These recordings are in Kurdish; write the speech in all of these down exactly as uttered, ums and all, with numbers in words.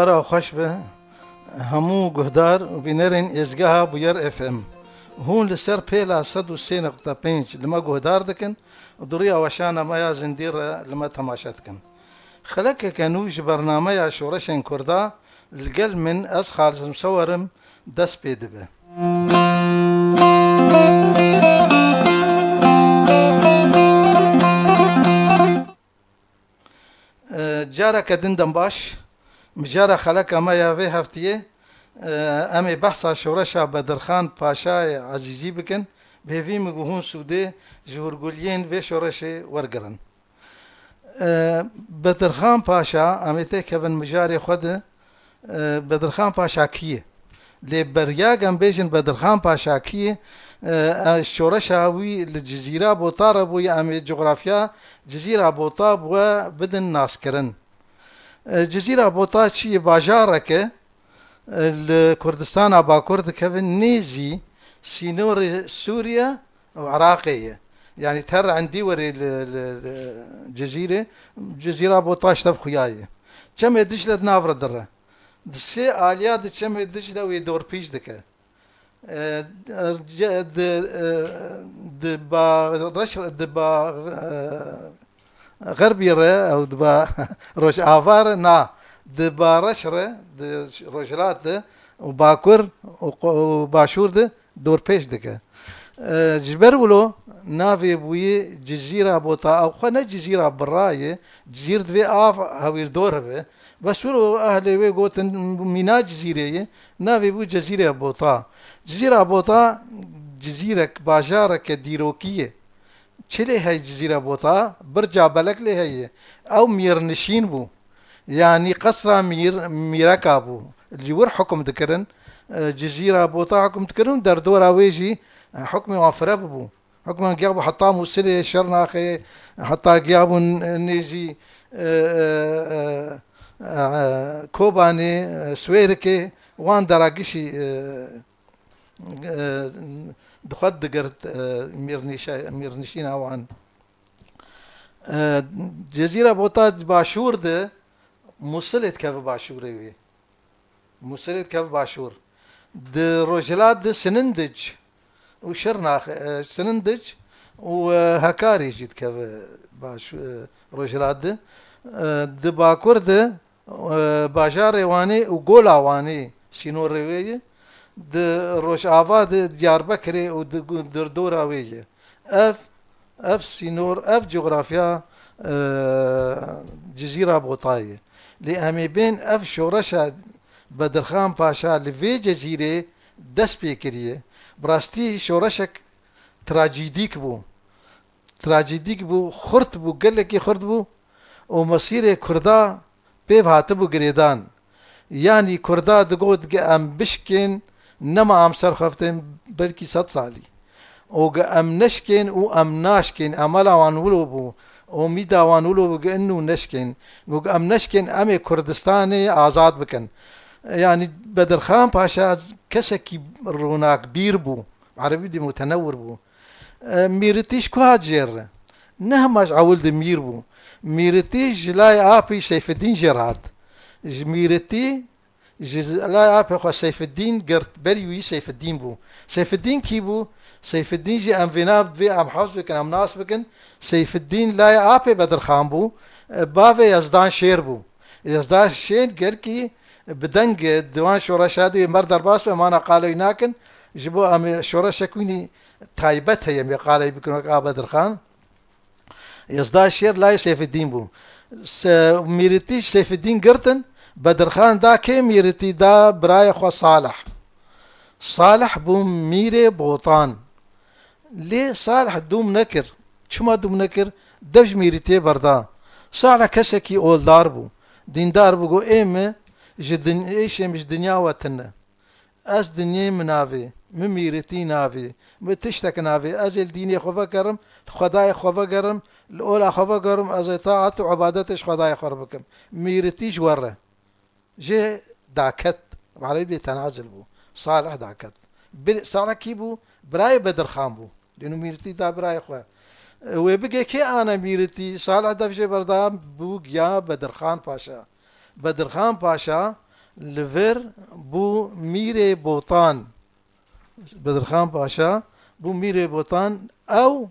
Ara xweş be hemû guhdar û bînerên êzgeha Bûyer F M. Hûn li ser pêla sed û sê nokta pênc li me guhdar dikin û duriya weşana me ya zindî re li me temaşe dikin. Xelekeke nû ji bernameya Şoreşên Kurda li gel min ez Xalid Misewer im dest pê dibe. E, careke din dem baş. Mijara xeleka me ya vê heftiyê, e, em ê behsa şoreşa Bedirxan Paşayê Ezîzî bikin. Bi hêvî min ku hûn sûdê ji hûrguliyên vê şoreşê wergirin. E, Bedirxan Paşa, em ê têkevin mijarê xwe de, e, Bedirxan Paşa kî ye? Lê beriya em bêjin Bedirxan Paşa kî ye? E, e, şoreşa wî li Cizîra Bota re bûye, em ê cografya Cizîra Bota bi we bidin naskirin. E, Cizîra Bota çi ye? Bajareke, e, li Kurdistana Bakur dikeve, nêzî sînorê Sûriye û Iraqê ye. Yanî ter endî werê li, li, li Cizîrê, Cizîra Bota ji tev xuya ye. Çemê Dicle di nav re dire. Di sê aliya di Çemê Dicle wê dorpêç dike. E, ce-, di, e, di ba reş, di ba, e, xerbî re, ew di ba rojava re, na, di ba reş re, di rojhilat de û bakur û qo-, û başûr de dorpêç dike. E, ji ber wilo navê bûyî Cizîra Bota, ew xwe ne Cizîra Birra ye, Cizîr divê av hewîrdor be. Bes wilo ehlê wê gotin mîna Cizîrê ye, navê bû Cizîra Bota. Cizîra Bota cizîrek, bajareke dîrokî ye. Çi lê heye Cizîra Bota? Birca belek lê heye. Ew mîrnişîn bû. Yanî qesra mîr, mîreka bû. Li wir hukum dikirin. E, Cizîra Bota hukum dikirin û derdora wê jî, e, hukmê wan fireh bû. Hukman giya bû heta Mûsilê, Şirnaxê, heta giya bûn nêzî, e, e, e, e, Kobanê, e, Swêrikê, wan dera gişî, e, e, di xwe digirt, e, mîrnîşe-, mîrnişîna wan. E, Cezîra Bota başûr de Mûsilê dikeve başûrê wê. Mûsilê dikeve başûr. Di rojhilat de Sinindic û Şirnax, e, Sinindic û, e, Hekarê jî dikeve baş-, e, rojhilat de. E, di bakur de, e, bajarê Wanê û Gola Wanê sînorê wê ye. Di rojava de Diyarbekirê û di gu-, dirdora wê ye. Ev, ev sînor, ev cografya, e, Cizîra Botayê. Lê em ê bên ev şoreşa Bedirxan Paşa li vê cezîrê dest pê kiriye. Bi rastî şoreşek trajîdîk bû. Trajîdîk bû, xurt bû, gelekî xurt bû û mesîrê Kurda pêv hatibû girêdan. Yanî Kurda digot, ge em bişkên, nema em ser xwe bidên, belkî sed salî. Û ge em neşkên û em naşkên, emela wan wilo bû, umîda wan wilo bû, ge inu neşkên. Û ge em neşkên, em ê Kurdistanê azad bikin. Yanî Bedirxan Paşa kesekî ronakbîr bû. Erebî dî mutenewir bû. E, Mîritî ji ku hat jêr re? Ne hema ji ewil de mîr bû. Mîritî ji layê apî Seyfeddîn jêr hat. Ji Mîritî, ji layê apê xwe Seyfeddîn girt, berî wî Seyfeddîn bû. Seyfeddîn kî bû? Seyfeddîn jî em vêna divê em hewz bikin, em nas bikin. Seyfeddîn layê apê Bedirxan bû. E, bavê Yezdan Şêr bû. Yezdan Şêr gelkî bi deng di wan şoreşa de mer derbas be, mana qalê wî nakin. Ji bo em ê şoreşek wînî taybet heye, em ê qalê bikin wek a Bedirxan. Yezda Şêr layê Seyfeddîn bû. Se-, Mîritî Seyfeddîn girtin, Bedirxan da kê? Mîritî da birayê xwe Salih. Salih bû mîrê Botan. Lê Salih dûm nekir. Çima dûm nekir? Dev ji Mîritiyê berda. Salih kesekî oldar bû. Dîndar bû, got, ê min ji din-, êşê min ji dinya we tune. Ez dinyê min navê, min Mîritî navê, min tiştek navê. Ez ê li dînê xwe vegerim, li Xwedayê xwe vegerim, li ola xwe vegerim, ez ê taet û ibadetê ji Xwedayê xwe re bikim. Mîritî ji we re. Jê daket. Bi erebî bê tenazil bû. Salih daket. Bir, Salih kî bû? Birayê Bedirxan bû. Lê nû Mîritî da birayê xwe. E, wê bigê kê ane Mîritî? Salih dev jê berda, bû giya Bedirxan Paşa. Bedirxan Paşa Li vir bû Mîrê Botan. Bedirxan Paşa bû Mîrê Botan. Ew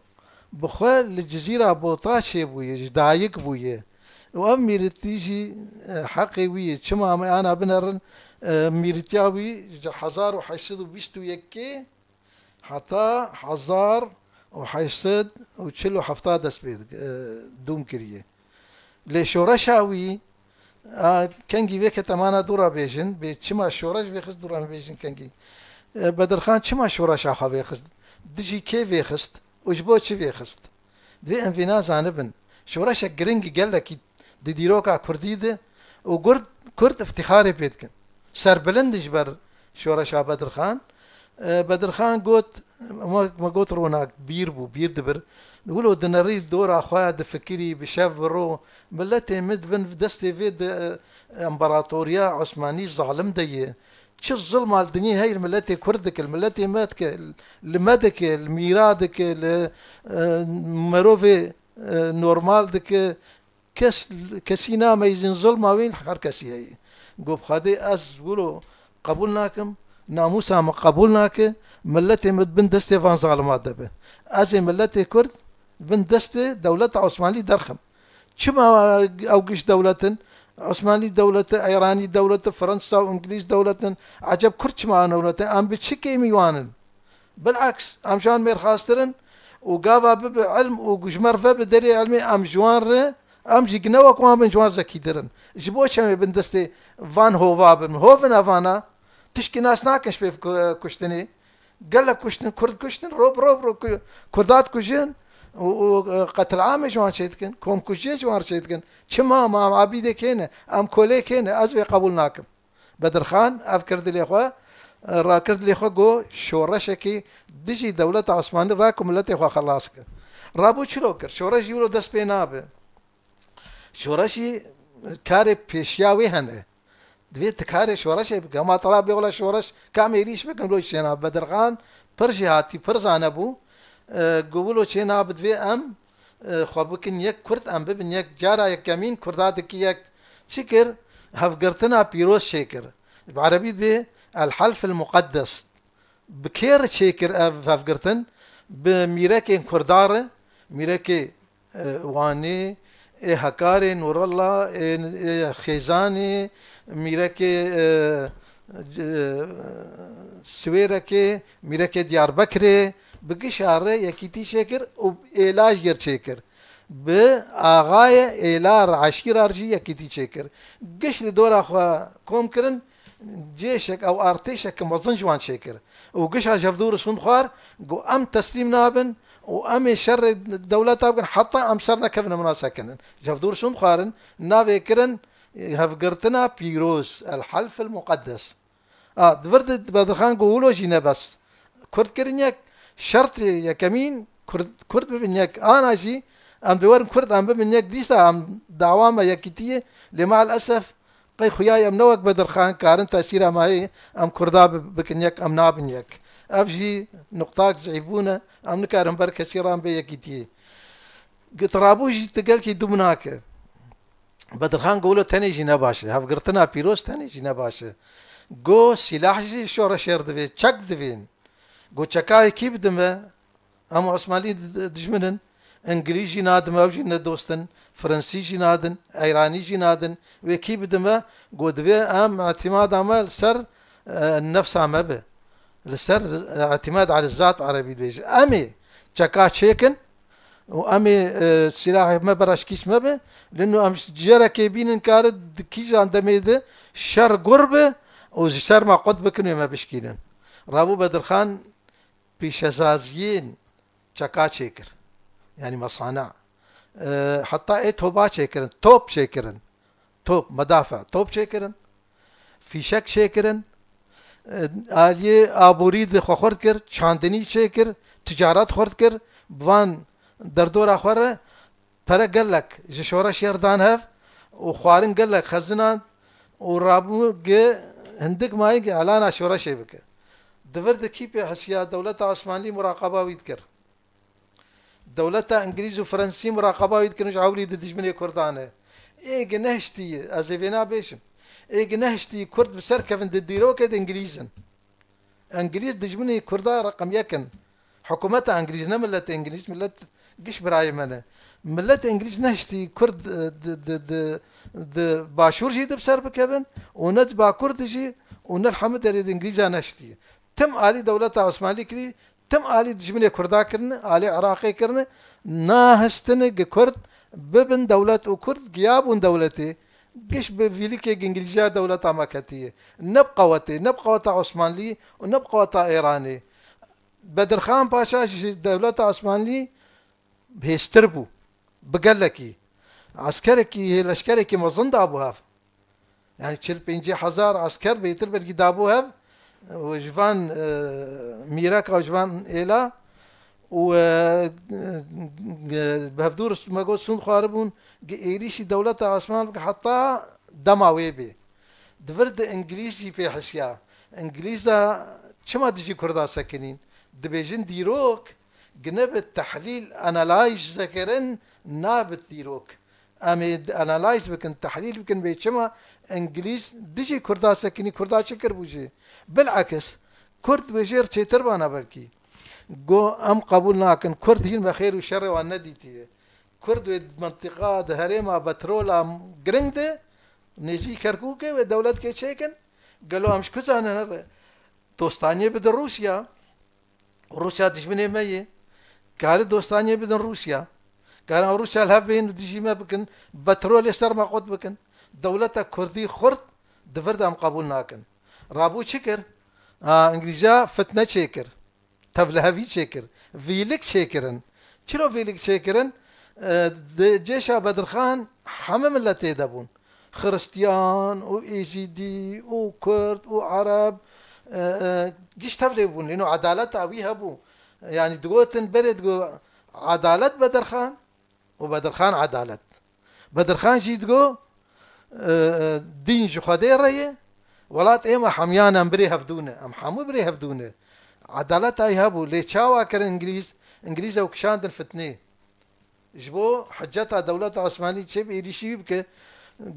bi xwe li Cizîra Bota çêbûye, ji dayik bûye. Û ev mîritî jî, e, heqê wî ye. Çima em ê ana binerin, e, mîritiya wî ji hezar û heşt sed û bîst û yekê heta hezar û heşt sed û çil û heft dest pê dik-, e, dûm kiriye. Lê şoreşa wî, a, kengî vê ketemana dû re bêjin, bê çima şoreş vêxist dû re bêjin kengî. E, Bedirxan çima şoreşa xwe vêxist? Dijî kê vêxist? Û ji bo çi vêxist? Divê em vêna zanibin. Şoreşek giring gelekî di dîroka Kurdî de û Kurd, Kurd îftixarê pê dikin. Serbilind ji ber şoreşa Bedirxan. E, Bedirxan got, me, me got ronak bîr bû, bîr dibir. Wilo dinerî dora xwe difikirî, bi şev bi ro, miletê min di bin destê vê di, e, împaratoriya Osmanî zalim de ye. Çi zilma li dinyê heyr miletê Kurd dike, li miletê me dike, li me dike, li mîra dike, li, e, mirovê, e, normal dike. Kes, kesî nameyzin zilma wî her kesî heye. Got, Xwedê ez wilo qebûl nakim, namûsa min qebûl nake, miletê min bin destê van zalima de be. Ez ê miletê Kurd bin destê dewleta Osmanlî derxim. Çima ew giş dewletin? Osmanlî dewleti, Eyranî dewleti, Fransa û Îngilîz dewletin. Eceb Kurd çima dewletin? Em bi çi kêmî wan in? Bileks, em ji wan mêrxastir in û gava bibe ilm û ji me re vebe derê ilmê, em ji wan re, em jî ne wek wan bin, ji wan zekîtir in. Ji bo çi em ê bin destê van hova bin? Hov in evana, tişkî nas nakin ji pê ku-, kuştinê. Gelek kuştin, Kurd kuştin, rob, rob, rob, ku-, Kurda dikujin û, û, e, qetilamê ji wan çêdikin, komkujiyê ji wan çêdikin. Çima ma em abîdê kê ne, em kolê kê ne, ez vê qebûl nakim. Bedirxan ev kir dilê xwe, e, rakir dilê xwe, got, şoreşekî dijî dewleta Osmanî rake û miletê xwe xelas ke. Rabû çilo kir? Şoreş jî wilo dest pê nabe. Şoreşî karê pêşiya wê hene. Divê tu karê şoreşê bike. Hema te ra bê wela şoreş kam êrîş bikin, wilo çêna. Bedirxan pir jêhatî, pir zane bû. E, got, wilo çêna, bi divê em, e, xwe bikin yek, Kurd em bibin yek. Cara yekemîn Kurda dikî yek. Çi kir? Hevgirtina pîroz çêkir. Bi erebî dibê El Helf el Muqeddes. Bi kê re çêkir ev hevgirtin? Bi mîrekên Kurda re, mîrekê, e, Wanê, ê Hekarê, Nûrella, ê, ê Xêzanê, mîrekê, e, e, Siwêrekê, mîrekê Diyarbekirê, bi gişa re yekîtî çêkir û êla ji gir çêkir. Bi axayê êla re, eşîra re jî yekîtî çêkir. Giş li dora xwe kom kirin, cêşek ew artêşeke mezin ji wan çêkir. Û gişa ji hevdû re sûnd xwar, got, em teslîm nabin û em ê şerê dewleta bikin, heta em ser nekevin, em nasekinin. Ji hevdû re sûnd xwarin, navê kirin, e, hevgirtina pîroz, El Helf el Muqeddes. A, di vir de Bedirxan got, wilo jî ne bes. Kurd kirin yek, şertê yekemîn Kurd, Kurd bibin yek. Ana jî em dê werin Kurd em bibin yek, dîsa em dawa me yekîtî ye. Lê maalesef qey xuya ye em ne wek Bedirxan karin tesîra me heye, em Kurda bi-, bikin yek, em nabin yek. Ev jî nuqtak zîfbûn e, em nikarin ber kesî re em bê yekîtiyê. Git rabû jî tu gelkî dûm nake. Bedirxan got, wilo tenê jî ne baş e. Hevgirtina pîroz tenê jî ne baş e. Got, sîlah jî şoreşê re divê, çek divên. Got, çeka wê kî bidime? Em Osmanlî di-, dijmin in. Îngilîz jî nadime, ew jî ne dost in. Fransî jî nadin. Eyranî jî nadin. Wê kî bidime? Got, divê em îtîmada me li ser, e, nefsa me be. Li ser, e, îtîmad elê zat erebî dibêje. Em ê çeka çêkin û em ê, e, sîlahê me bera ji kîs me be. Lê nu em ji cerekê bînin kare di kîjan demê de şer gur be û ji ser me qut bikin û me bişkînin. Rabû Bedirxan pîşesaziyên çeka çêkir. Yanî mesana. E, heta ê toba çêkirin, top çêkirin. Top, medafe, top çêkirin. Fîşek çêkirin. E, aliyê aborî de xwe xurt kir, çandinî çêkir, ticaret xurt kir. Bi van derdora xwe re pere gelek ji şoreşê re dan hev û xwarin gelek xezinan û rabû ge hindik mayî ge elana şoreşê bike. Di vir de kî pê hisiya dewleta Osmanlî muraqeba wî dikir? Dewleta Îngilîz û Fransî muraqeba wî dikirin, ji ewlî di dijminê Kurdan e. Ê ge nehiştî ye, ez ê vêna bêjim. ê gi nehiştî Kurd bi ser kevin di dîrokê de Îngilîz in. Îngilîz dijminê Kurda reqem yek in. Hikûmeta Îngilîz, ne miletê Îngilîz, milet giş birayê me ne. Miletê Îngilîz nehiştî Kurd, e, di, di, di, di Başûr jî di bi ser bikevin û ne di Bakur di jî û ne li hemû derê di Îngilîza nehiştî. Tim alî dewleta Osmanlî kirî, tim alî dijminê Kurda kirine, alî Iraqê kirine, nahistine gi Kurd bibin dewlet û Kurd giya bûn dewletê. Giş bi vîlikê Îngilîziya dewleta me ketiye. Ne bi qewetê, ne bi qeweta Osmanlî û ne bi qeweta Êranê. Bedirxan Paşa ji dewleta Osmanlî hêstir bû. Bi gelekî. Eskerekî, leşkerekî mezin dabû hev. Yani çil pêncî hezar esker bêtir belkî dabû hev. Û ji van, e, mîreka û ji van êla û, e, e, bi hevdûr me got sûnd xwaribûn, gi êrîşî dewleta Osman bike heta dema wê bê. Di vir de Îngilîz jî pê hisiya. Îngilîza çima dijî Kurda sekinîn? Dibêjin dîrok, gine bi tehlîl, analyze kirin, na bi dîrok. Em ê analyze bikin, tehlîl bikin, bê çima Îngilîz dijî Kurda sekinî, Kurda çi kiribû jî? Bilekis, Kurd wê jêr çêtir bana belkî. Go em qebûl nakin. Kurd hîn me xêr û şerê wan nedîtiye. Kurd wê di mentiqa, di herêma petrola giring de, nêzî Kerkûkê wê dewletkê çêkin. Gelo em ji ku zanin here? Dostaniyê bidin Rûsya. Rûsya dijminê me ye. Kari dostaniyê bidin Rûsya. Karin Rûsya li hev bêjin û dijî me bikin, petrolê ser me qut bikin. Dewleta Kurdî xurt di vir de em qebûl nakin. Rabû çi kir? Ha, Îngilîza fitne çêkir. Tevlihevî çêkir. Vîlik çêkirin. Çilo vîlik çêkirin? E, di cêşa Bedirxan heme miletê de bûn. Xiristiyan û Êzîdî û Kurd û Ereb, e, e, giş tevlê bûn. Lêno edaleta wî hebû. Yani digotin berê digo edalet Bedirxan û Bedirxan edalet. Bedirxan jî digo, e, e, dîn ji Xwedê re ye, welat ême hemiyan em birê hevdû ne. Em hemû birê hevdû ne. Edaleta wî hebû. Lê çawa kirin Îngilîz? Îngilîz ew kişandin fitnê. Ji bo hiceta dewleta Osmanî çê bi êrîşî wî bike,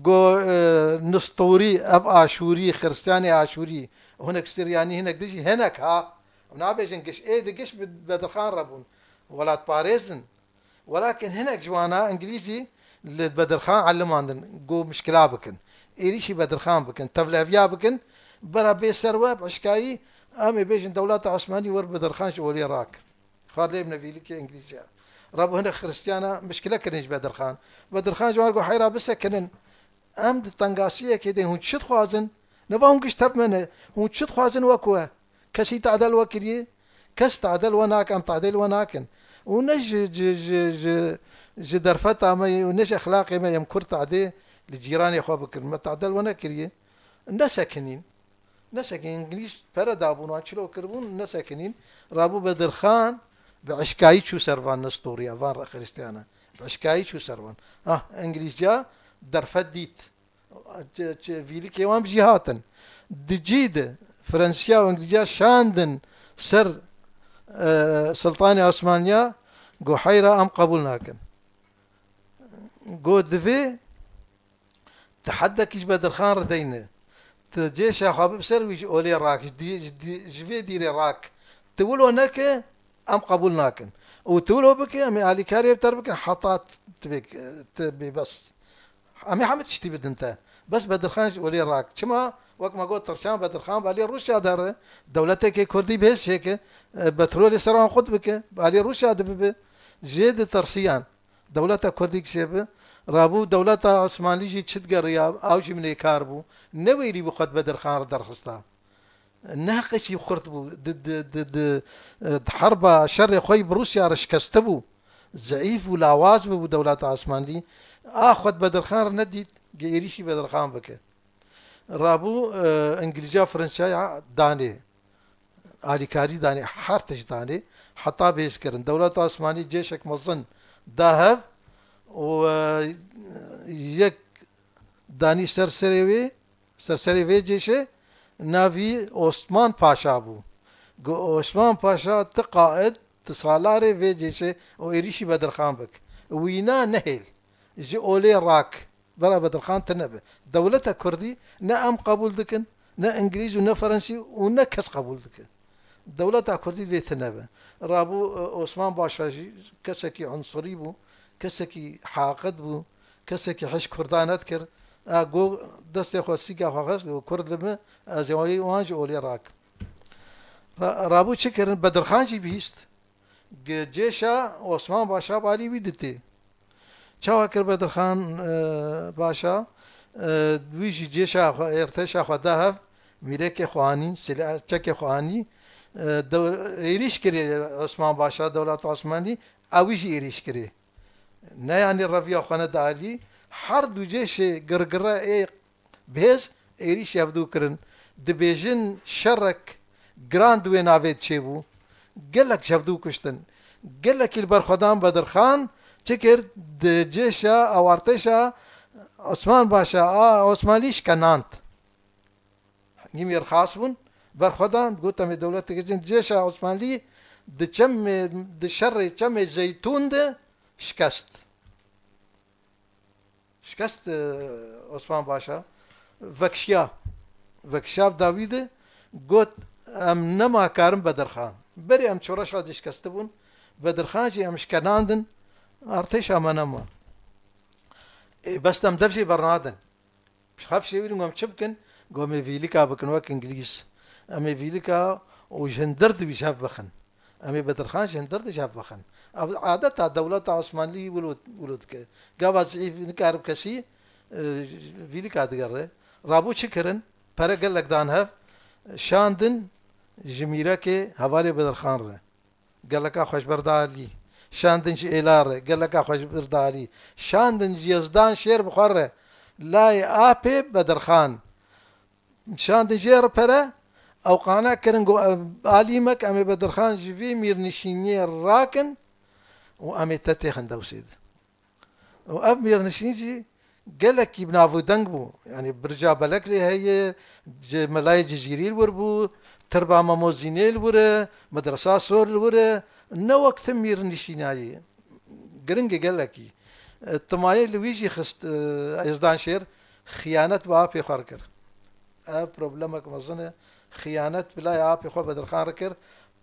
go, e, Nistorî, ev Aşûrî, Xiristiyanê Aşûrî, hinek Siryanî, hinek dijî, hinek ha, em nabêjin giş, ê di giş bi Bedirxan re bûn, welatparêz in. Welakin hinek ji wana Îngilîzî li Bedirxan elimandin, go mişkila bikin. Êrîşî Bedirxan bikin, tevleheviya bikin, bera bê ser we, bi eşkayî, em ê bêjin dewleta Osmanî wer Bedirxan ji olê rak. Xwar lê bine vîlikê Îngilîzya. Rabû hinek Xiristiyana mişkile kirin ji Bedirxan. Bedirxan ji wan got heyra bisekinin. Em di tengasiyekê de hûn çi dixwazin? Neva hûn giş tev me ne. Hûn çi dixwazin wek we? Kesî tadel we kiriye? Kes tadel we nake, em tadel we nakin. Û ne ji, ji, ji, ji, ji derfeta me ye û ne ji exlaqê me ye em Kurd tadê li cîranê xwe bikin. Me tadel we nekiriye. Nesekinîn. Nesekinîn, Îngilîz pere dabûn, wan çilo kiribûn, nesekinîn. Rabû Bedirxan bi eşkayî çû ser van Nestoriya, van Xiristiyana. Bi eşkayî çû ser van. Ah, Îngilîzca derfet dît. Çi, çi, vîlikê wan bi jî hatin. Di cî de Fransiya û Îngilîzca şandin ser, e, Sultanê Osmaniya, got heyra em qebûl nakin. Got divê Tu hedekî ji Bedirxan re deyne. Tu cêşa xwe bi ser wî ji olê rak, ji dî-, ji dî-, ji vê dîrê rak. Tu wilo neke, em qebûl nakin. Û tu wilo bike, em ê alîkariyê bi te re bikin, heta t-, tu bê, tu bê bes. Em ê hemî tiştî bidin te. Bes Bedirxan ji olê rak. Çima? Wek me got, tirsiyan Bedirxan bi alî Rûsya de re, dewletekê Kurdî bihêz çêke, e, petrolê ser wan xurt bike, bi alî Rûsya de bibe. Jê ditirsiyan. Dewleta Kurdî kişê bi, rabû dewleta Osmanlî jî çi digeriya, ew jî binêkar bû. Ne wêrî bû xwe di Bedirxan re derxista. Ne heqê jî xurt bû. Di, di, di, di, di herba şerê xwe yî bi Rûsya re şikeste bû. Zeîf bû, lawaz bû, bû dewleta Osmanlî. A xwe di Bedirxan re nedît, gi êrîşî Bedirxan bike. Rabû, e, Îngilîzca, Fransaya danê. Alîkarî danê, her tişt danê. Heta bihêz kirin. Dewleta Osmanî cêşek mezin da hev û, e, yek danî ser serê wê, ser serê vê cêşê, navî Osman Paşa bû. Got Osman Paşa, ti qaid, ti salarê vê cêşê û êrîşî Bedirxan bik. Wîna nehêl. Ji olê rak. Bera Bedirxan tune be. Dewleta Kurdî ne em qebûl dikin, ne Îngilîz û ne Ferensî û ne kes qebûl dike. Dewleta Kurdî divê tune be. Rabû, e, Osman Paşa jî kesekî unsurî bû, kesekî haqid bû, kesekî hej Kurda nedikir. E, go destê xwe sîka xwe xist, go Kurd li min, ez ê wan ji olê rakim. Ra-, rabû çi kirin? Bedirxan jî bihîst. Ge-, cêşa Osman Paşa balî wî ditê. Çawa kir Bedirxan, e, Paşa? E, wî jî cêşa xwe, êrteşa xwe da hev, mîrekê xwe anî, sila-, çekê xwe anî, e, dew-, êrîş kirê Osman Paşa, dewleta Osmanlî, ew wî jî êrîş kirê. Ne yanî reviya xwe neda alî, her du cêşê girgire ê Bi hêz êrîş hevdû kirin. Dibêjin şerek giran di wê navê çêbû. Gelek ji hevdû kuştin. Gelekî li ber xwe dan Bedirxan çi kir? Di cêşa ew artêşa Osman Paşa a Osmanlî şkenand. Hîmî rxas bûn, ber xwe dan, got, "Em ê dewleteke cin." Cêşa Osmanlî di çemê, di şerê çemê Zeytûn de şikest. Şikest, e, Osman Paşa vekişiya. Vekişiya bi dawî de got, "Em nema karin Bedirxan." Berê em şoreşa de şikestibûn. Bedirxan jî em şkenandin. Artêşa me nema. Ê, bes em dev jê bernadin. Xef şêwîrin, em çi bikin? Go em ê vîlika bikin wek Îngilîz. Em ê vîlika û ji hindir di wî ji hev bixin. Em ê Bedirxan ji hindir di ji hev bixin. Ev adeta dewleta Osmanlî wilo, wilo dike. Gava zîf nikare bi kesî, e, vîlika digere. Rabû çi kirin? Pere gelek dan hev, şandin ji mîrekê hevalê Bedirxan re. Geleka xwe ji ber da alî. Şandin ji êla re. Geleka xwe ji ber da alî. Şandin ji Yezdan Şêr bi xwe re. Layê apê Bedirxan. Şandin jê re pere, ew qane kirin, got, "Alî me ke em ê Bedirxan ji vî mîrnişîniyê rakin û em ê te têxin Dewsê de." Û ev mîrnişîn jî gelekî bi nav û deng bû. Yanî birca belek lê heye, ci-, melayê Cizîrî li wir bû, tirba Memozînê li wir e, medresa Sor li wir e. Ne wek tim mîrnişînayê. Giring e gelekî. E, timayê li wî jî xist, e, Êzdan Şêr xiyanet bi apê xwe re kir. Ev problemek mezin e. Xiyanet bi layê apê xwe Bedirxan re kir.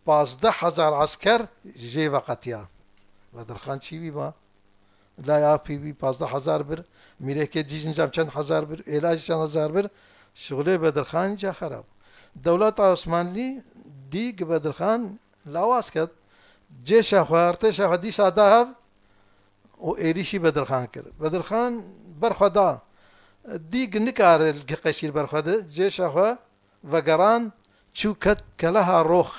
Pazdeh hezar esker jê veqetiya. Bedirxan çî wî ma? Layê apê wî pazdeh hezar bir, mîrekê dî jî nizam çend hezar bir, êla jî çend hezar bir, şixulê Bedirxan ca xerab. Dewleta Osmanlî dî gi Bedirxan lawaz ket, cêşa xwe, artêşa xwe dîsa da hev û êrîşî Bedirxan kir. Bedirxan berxwe da, dî gi nikare li qesîr berxwe de, cêşa xwe vegeran, çû ket Keleha Rox.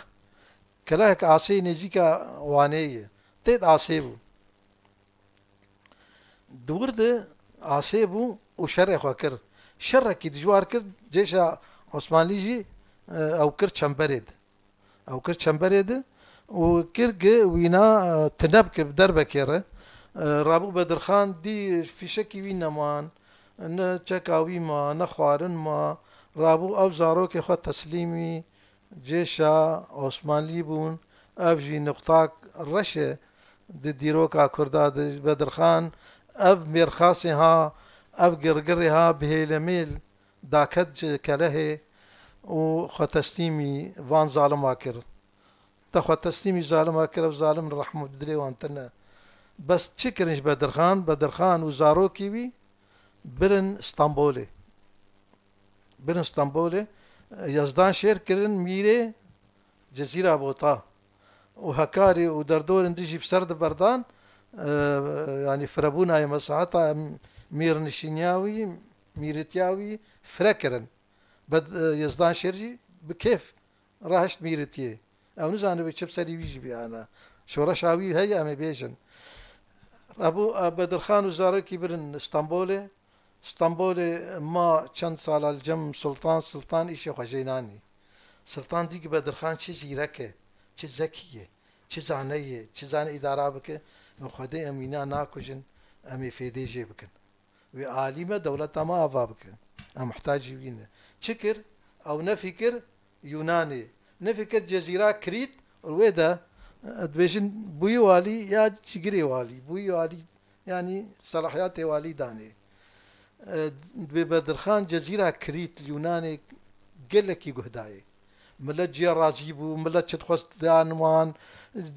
Kelehek asê nêzîka Wanê ye. Têt asê bû. Di wir de asê bû û şerê xwe kir. Şerekî dijwar kir, cêşa Osmanlî jî, e, ew kir çemberê de. Ew kir çemberê de û kir gi wîna, e, tine bike bi derbekê re. E, rabû Bedirxan dî fîşekî wî neman, ne çeka wî ma, ne xwarin ma. Rabû ew zarokê xwe teslîmî cêşa Osmanlî bûn. Ev jî nuqtak reş e di dîroka Kurda de. Bedirxan ev mêrxasê ha, ev girgirê ha bi hêlemêl daket ji kelehê û xwe teslîmî van zalima kir. Te xwe teslîmî zalima kir, ev zalim rehma dilê wan tune. Bes çi kirin ji Bedirxan? Bedirxan û zarokî wî birin Stenbolê. Birin Stenbolê, Yezdan Şêr kirin mîrê Cezîra Bota û Hekarê û derdorên dijî bi ser de berdan, e, yanî firebûnayê mesaheta mîrnişîniya wî, mîritiya wî fire kirin. Bed-, e, Yezdan Şêr jî bi kêf rahişt mîritiyê. Ew nizane wê çi bi serî wî jî biyana. Şoreşa wî heye, em ê bêjin. Rebû, e, Bedirxan û zarokî birin Stenbolê. Stenbolê ma çend sala li cem Sultan, Sultan îşê xwe jê nanî. Sultan dî ki Bedirxan çi zîrek e, çi zekî ye, çi zane ye, çi zane îdara bike, û Xwedê em wîna nakujin, em ê fêdê jê bikin. Wê alî me, dewleta me ava bike. Em muhtacî wî ne. Çi kir? Ew nefî kir Yûnanê. Nefî kir Cezîra Krît, wê de, e, dibêjin bûyî walî ya cigirê walî. Bûyî walî, yanî selahiyatê walî danê. E, bi Bedirxan Cezîra Krît li Yûnanê gelekî guh dayê. Milet ciya razî bû, milet çi dixwest dan wan,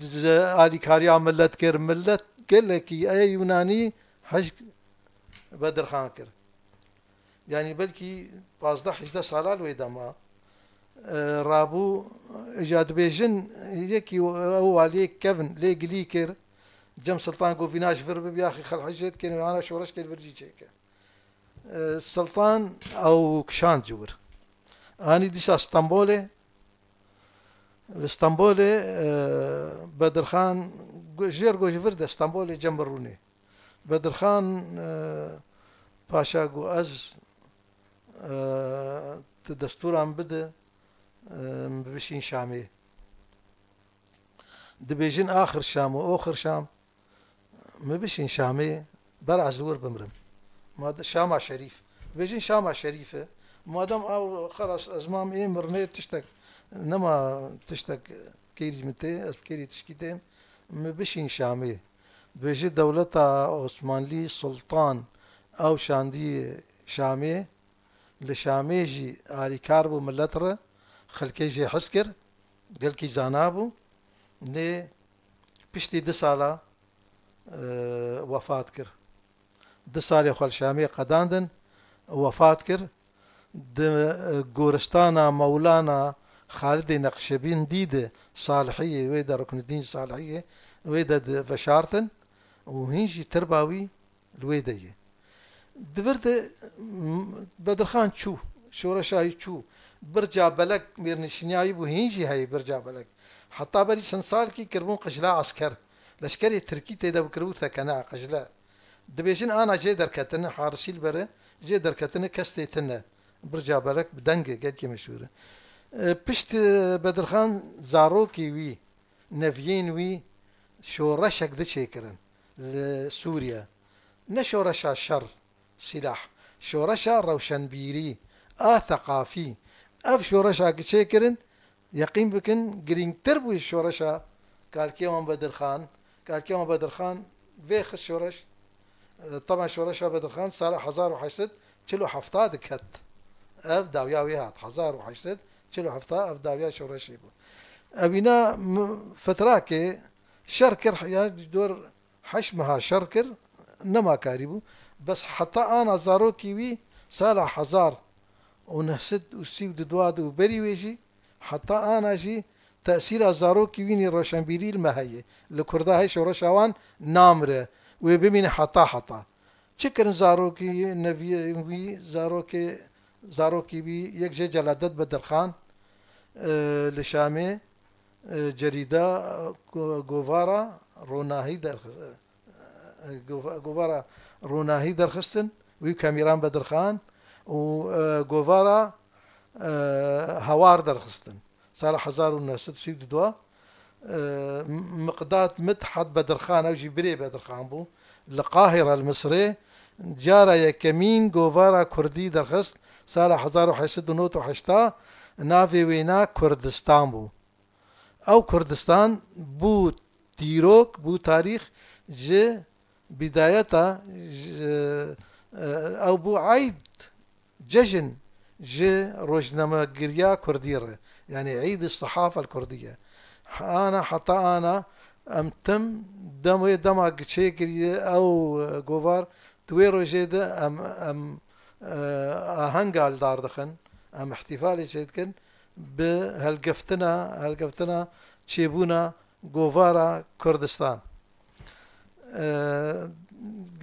z-, alîkariya milet kir, milet gelekî ê Yûnanî hej Bedirxan kir. Yanî belkî pazdeh hejdeh sala li wê dema, e, rabû, îja dibêjin, yekî ew waliyê kevn lê gilî kir, Cem Sultan got, "Vîna ji vir bibe, yaxî xelhecê dikên, wê ana şoreş kê li vir jî çêke." E, Sultan ew kişand ji wir. Anî dîsa Stenbolê, li Stenbolê, e, Bedirxan gu-, jêr got ji vir de Stenbolê cem birûnê. Bedirxan, e, Paşa got, "Ez, e, tu destûran bide, e, min bişîn Şamê." Dibêjin axir Şam û oxir Şam, "Min bişîn Şamê, ber ez li wir bimrim." Mad-, Şama Şerîf. Dibêjin Şama Şerîf e. Madem ew xelas ez mam ê mirinê tiştek, nema tiştek kêrî min tê, ez bi kêrî tişkî têm, "Min bişîn Şamê." Dibêje dewleta Osmanlî Sultan ew şandî Şamê, li Şamê jî alîkar bû milet re, xelkê jê hez kir, gelkî zana bû. Lê piştî du sala, e, wefat kir. Du salê xwe li Şamê qedandin, wefat kir. Di, e, goristana Mewlana Xalidê Neqşebîndî de Salihiyê wê de, Ruknedîn Salihiyê wê de di veşartin û hîn jî tirba wî li wê de ye. Di vir de, m-, Bedirxan çû, şoreşa wî çû. Birca Belek mêrnişîniya wî bû, hîn jî heye Birca Belek. Heta berî çend salkî kiribûn qijla esker. Leşkerê tirkî tê de bû kiribû thekene, qijle. Dibêjin ana jê derketin, Harisî li bere, jê derketine kes tê tine. Birca Belek bi deng e, gelkî meşhûr e. E, pişt, e, Bedirxan zarokê wî, neviyên wî şoreşek di çêkirin li Sûriye. Ne şoreşa şer, sîlah, şoreşa rewşenbîrî, a theqafî. Ev şoreşa ki çêkirin, yeqîn bikin, girîngtir bû şoreşa kalkê wan Bedirxan. Kalkê wan Bedirxan vê xist şoreş. E, teban şoreşa Bedirxan sala hezar û heşt sed çil û hefta diket. Ev dawiya wê hat. Hezar û heşt sed çil û hefta ev dawiya şoreşê bû. Ewîna m-, fetrakê şer kir, ya dor heşt meha şer kir, nema karî bû. Bes heta ana zarokî wî sala hezar û neh sed û sî û du de û berî wê jî, heta ana jî tesîra zarokî wî nî roşenbîrî li me heye. Li Kurda heye şoreşa wan namire. Wê bimîne heta heta. Çi kirin zarokî neviyê wî, zarokê, zarokî wî yek jê Celadet Bedirxan, e, li Şamê, e, cerîda, e, go-, govara Ronahî derxist, e, e, gova-, govara Ronahî derxistin, wî Kamîran Bedirxan û, e, govara, e, Hawar derxistin. Sala hezar û neh sed û sî û du, e, Miqdad Midhat Bedirxan, ew jî birê Bedirxan bû, li Qahira li Misirê cara yekemîn govara Kurdî derxist, sala hezar û heşt sed û nod û heşt, navê wêna Kurdistan bû. Ew Kurdistan bû dîrok, bû tarîx ji bîdayeta, ji, e, ew bû eyd, cejin ji rojnamegiriya Kurdî re. Yanî Eyd Sehafa Kurdiye. Ana heta ana em tim dem wê dema çêkiriye ew, e, govar, di wê rojê de em, em, e, ahenga li dar dixin, em îhtîfalê çê dikin bi helgeftina, helgeftina çêbûna govara Kurdistan. E,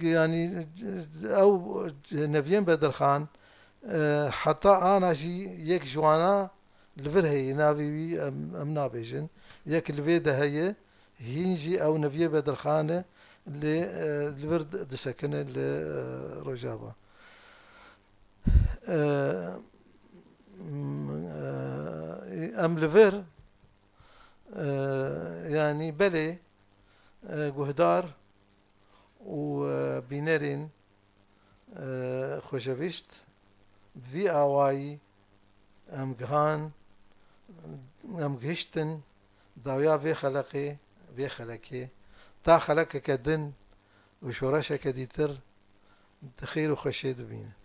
yanî ew neviyên Bedirxan, e, heta ana jî yek ji wana li vir heye, navê wî em, em nabêjin. Yek li vê de heye, hîn jî ew neviyê Bedirxan e, lê, e, li vir di-, disekine li, e, Rojava. E, m-, e, em li vir, e, yanî belê, e, guhdar û, e, bînerên, e, xweşevîst, bi vî awayî em gihan, em gihiştin dawiya vê xeleqê, vê xelekê, ta xelekeke din û şoreşeke dîtir di xêr û xweşê de bînin.